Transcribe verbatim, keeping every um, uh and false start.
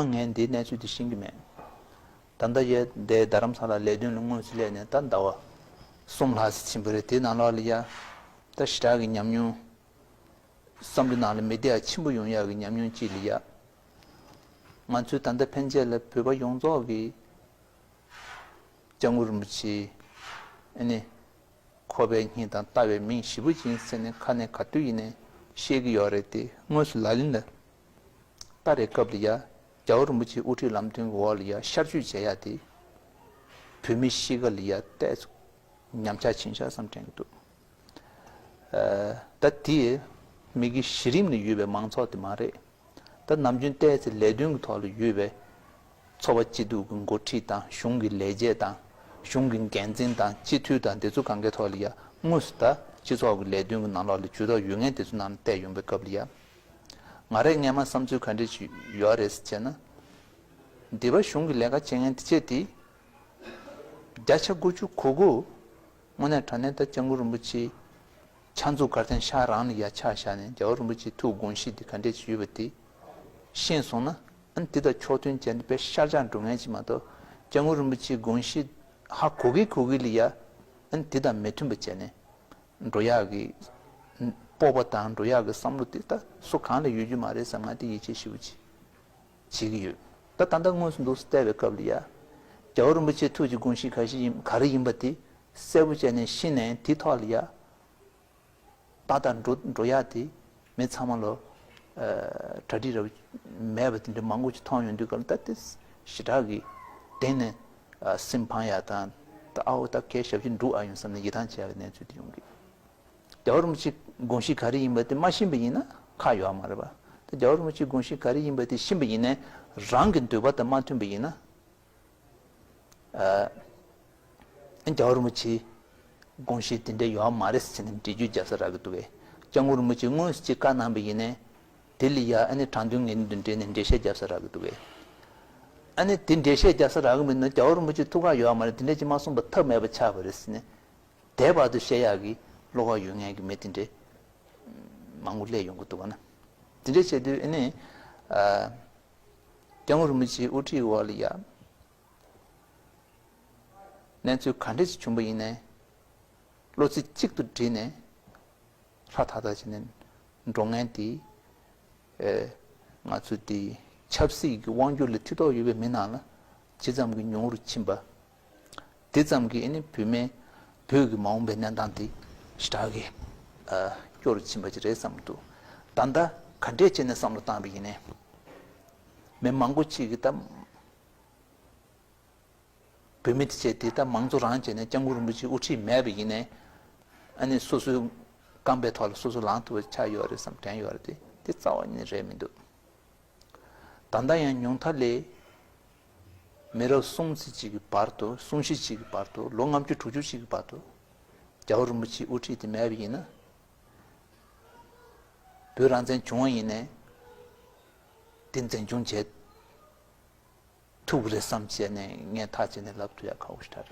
ངས་འདིའི་གནས་ཚུལ་དེ་ཤེས་ཀྱི་མེད། ད་ལྟ་ཡ་འདི་རྡ་རམ་ས་ལ་ལས་དོན་ལ་དངོས་སུ་སླེབས་ནས་ད་ཟླ་བ་གསུམ་ལྷག་ཙམ་ཕྱིན་པ་རེད། དེའི་ནང་ལོགས་ལ་ཡ་ད་ཞེ་དྲག་གི་ཉམས་མྱོང་། བསམ་བློའི་ནང་ལ་མི་བདེ་བ་ཆེན་པོ་ཡོང་ཡག་གི་ཉམས་མྱོང་ཅིག་ལ་ཡ། ང་ཚོའི་ད་ལྟ་ཕན་ཆད་ལ་བོད་པ་ཡོངས་རྫོགས་ཀྱི་སྐྱབས་མགོན་རིན་པོ་ཆེ་ཨ་ནི་ཁོ་པའི་སྙིང་དང་ལྟ་བའི་མིང་ཞེ་པོ་ཅིག་ཡིན་ཟེར་ནས་ཁ་ནས་ག་དུས་ཡིན་ནས་བཤད་ཀྱི་ཡོད་རེད་དེ། དངོས་སུ་ལག་ལེན་ལ་བསྟར་བའི་སྐབས་ལ་ཡ། རྒྱལ་བ་རིན་པོ་ཆེའི་དབུ་ཁྲིད་ལམ་སྟོན་གྱི་འོག་ལ་ཡ་ཤར་བསྐྱོད་བྱེད་ཡ་དེ་བོད་མི་གཤིས་ཀ་ལ་ཡ་ཏོག་ཙམ་ཉམས་ཆག་ཕྱིན་ཤག་བསམ་དྲན་གྱི་འདུག། ཨ། ད་དེ་མི་གི་གཞི་རིམ་ནས་ཡོད་པའི་མང་ཚོགས་དེ་མ་རེད། ད་ནམ་རྒྱུན་ཏོག་ཙམ་ལས་དོན་གྱི་ཐོག་ལ་ཡོད་པའི་ཚོགས་པ་སྐྱིད་སྡུག་གི་འགོ་ཁྲིད་དང་གཞུང་གི་ལས་བྱེད་དང་གཞུང་གི་འགན་འཛིན་དང་སྤྱི་འཐུས་དང་དེ་ཚོ་གང་གའི་ཐོག་ལ་ཡ་དངོས་སུ་ད་སྤྱི་ཚོགས་ཀྱི་ལས་དོན་གྱི་ནང་ལོགས་ལ་ཇུས་གཏོགས་ཡོད་མཁན་དེ་ཚོ་ནང་ལ་བལྟས་ཡོང་པའི་སྐབས་ལ་ཡ། ང་རའི་སྔས་མ་བསམ་ཚུལ་ག་འདྲ་ཞིག་ཡོད་རེད་ཟེར་ན། སྡེ་པ་གཞུང་གི་ལས་ཀ་བྱེད་མཁན་དེ་བྱས་ཏེ། བརྒྱ་ཆ་དགུ་བཅུ་གོ་དགུ། དངོས་གནས་དྲང་གནས་ད་སྐྱབས་མགོན་རིན་པོ་ཆེ་ཕྱག་མཛུབ་གར་སྟོན་ཤག་རང་ལ་ཡ་ཆ་བཞག་ནས་རྒྱལ་བ་རིན་པོ་ཆེའི་ཐུགས་དགོངས་གཞི་འདི་ག་འདྲས་ཅིག་ཡོད་པ་དེ་ཤེས་སོང་ན། ཨ་ནི་དེ་དང་ཕྱོགས་མཐུན་བྱས་ནས་དཔེ་ཤར་བཞག་འགྲོ་མཁན་ཅིག་མ་གཏོགས། སྐྱབས་མགོན་རིན་པོ་ཆེའི་དགོངས་གཞི་ཧ་གོ་གི་གོ་གི་ལ་ཡ། ཨ་ནི་དེ་དང་མི་མཐུན་པ་བྱས་ནས། འགྲོ་ཡག་གི་སྤོབས་པ་དང་འགྲོ་ཡག་གི་བསམ་བློ་དེ་ད་སུ་གང་ལ་ཡོད་རྒྱུ་མ་རེད་བསམ། ང་དེ་ཡིད་ཆེས་ཞེ་པོ་ཅིག་བྱེད་ཀྱི་ཡོད། ད་ད་ལྟ་དངོས་སུ་འདུག་སེ་བལྟས་པའི་སྐབས་ལ་ཡ། རྒྱལ་བ་རིན་པོ་ཆེའི་ཐུགས་ཀྱི་དགོངས་གཞི་ག་ཞིག་ཡིན་ག་རེ་ཡིན་པ་དེ་གསལ་པོ་བྱས་ནས་ཤེས་ནས་དེ་ཐོག་ལ་ཡ། ད་ལྟ་འགྲོ་འགྲོ་ཡག་དེ་མི་ཚང་མ་ལོ། ཨ། གྲ་སྒྲིག་རབ་མེད་པ་དེ་འདྲ་མང་པོ་ཅིག་མཐོང་ཡོང་དུས་སྐབས་ལ་ད་དེ་ཞེ་དྲག་གི་གདེང་ནས། ཨ། སེམས་ཕངས་ཡག་དང་། ད་ཨ་འོ་ད་གས་ཞབས་ཕྱི་འགྲུབ་ཨ་ཡོང་བསམ་ནས་ཡིད་ཐང་ཆད་ཡག་གི་གནས་ཚུལ་དེ་ཡོང་གི། རྒྱལ་བ་རིན་པོ་ཆེའི་དགོངས་གཞི་ག་རེ་ཡིན་པ་དེ་མ་ཤེས་པ་ཡིན་ན་ཁག་ཡོད་མ་རེད་པ། ད་རྒྱལ་བ་རིན་པོ་ཆེའི་དགོངས་གཞི་ག་རེ་ཡིན་པ་དེ་ཤེས་པ་ཡིན་ནའི་རང་གི་འདོད་པ་དང་མ་མཐུན་པ་ཡིན་ན། ཨ། རྒྱལ་བ་རིན་པོ་ཆེའི་དགོངས་གཞི་དེ་འདྲ་ཡོད་མ་རེད་ཟེར་ནས་འགྲེལ་བརྗོད་རྒྱབ་ས་རག་གི་འདུག་གས། སྐྱབས་མགོན་རིན་པོ་ཆེས་དངོས་སུ་ཅིག་བཀའ་གནང་པ་ཡིན་ནའི། དེ་ལ་ཡ་ཨ་ནི་དྲང་དོན་ངེས་དོན་དུ་འབྲེལ་ནས་འགྲེལ་བཤད་རྒྱབ་ས་རག་གི་འདུག་གས། ཨ་ནི་དེ་འགྲེལ་བཤད་རྒྱབ་ས་རག་གི་མེད་ན་རྒྱལ་བ་རིན་པོ་ཆེ་ཐུགས་ཁག་ཡོད་མ་རེད། དེ་འདྲ་ཅིག་མ་གསུངས་པ་ཐབས་མེད་པ་ཆགས་པ་རེད་ཟེར་ནས། དེ་བར་དུ་བཤད་ཡག་གི་བློ་ཁོག་ཡོད་མཁན་གྱི་མི་དེ་འདྲས་མང་པོ་སླེབས་ཡོང་གི་འདུག་བ་ན། དེ་འདྲས་བྱས་དུས་ཨ་ནི། ཨ། སྐྱབས་མགོན་རིན་པོ་ཆེའི་དབུ་ཁྲིད་འོག་ལ་ཡ། གནས་ཚུལ་ག་འདྲས་ཅིག་བྱུང་པ་ཡིན་ནའི། བློ་རྩེ་གཅིག་ཏུ་བསྒྲིལ་ནས། ཧྲ་ཐག་ཐག་བྱས་ནས་འགྲོ་མཁན་དེ། ཨེ། ང་ཚོ་དེ་ཆབ་སྲིད་ཀྱི་དབང་སྒྱུར་ལ་མཐིལ་རྟོགས་ཡོད་པའི་མི་ནང་ལ་ཇི་ཙམ་གྱིས་ཉུང་རུ་ཕྱིན་པ། དེ་ཙམ་གྱིས་ཨ་ནི་བོད་མི་བོད་ཀྱི་མ་འོངས་པའི་གནས་སྟངས་དེ་ཞེ་དྲག་གི། ཨ། སྐྱོ་རུ་ཕྱིན་པ་ཅིག་རེད་བསམ་གྱི་འདུག། ད་ལྟ་ག་འདྲས་བྱས་ནས་བསམ་བློ་བཏང་བ་ཡིན་ནའི། མི་མང་པོ་ཅིག་གིས་ད། བོད་མི་དེ་བྱས་དེ་ལྟར་མང་གཙོ་རང་བྱས་ནས་སྐྱབས་མགོན་རིན་པོ་ཆེའི་དབུ་ཁྲིད་མེད་པ་ཡིན་ནའི། ཨ་ནི་སོ་སོའི་རྐང་པའི་ཐོག་ལ་སོ་སོ་ལངས་ཐུབ་པ་ཆགས་ཡོད་རེད་བསམ་དྲན་ཡོད་རེད་དེ། དེ་རྩ་བ་ཉིད་ནས་རེད་མི་འདུག། ད་ལྟ་ཡང་ཉུང་མཐའ་ལས། མི་རབས་གསུམ་ཙམ་ཅིག་གི་བར་དུ། གསུམ་བཞི་ཅིག་གི་བར་དུ། ལོ་ལྔ་བཅུ་དྲུག་ཅུ་ཅིག་གི་བར་དུ། རྒྱལ་བ་རིན་པོ་ཆེའི་དབུ་ཁྲིད་དེ་མེད་པ་ཡིན་ན། བོད་རང་བཙན་བྱུང་བ་ཡིན་ནའི། དེ་འཛིན་སྐྱོང་བྱེད་ཐུབ་ཀྱི་རེད་བསམ་བྱས་ནས་ངས་ཐག་བཅད་ནས་ལབ་ཐུབ་ཡག་ཁག་པོ་ཞེ་དྲག་རེད།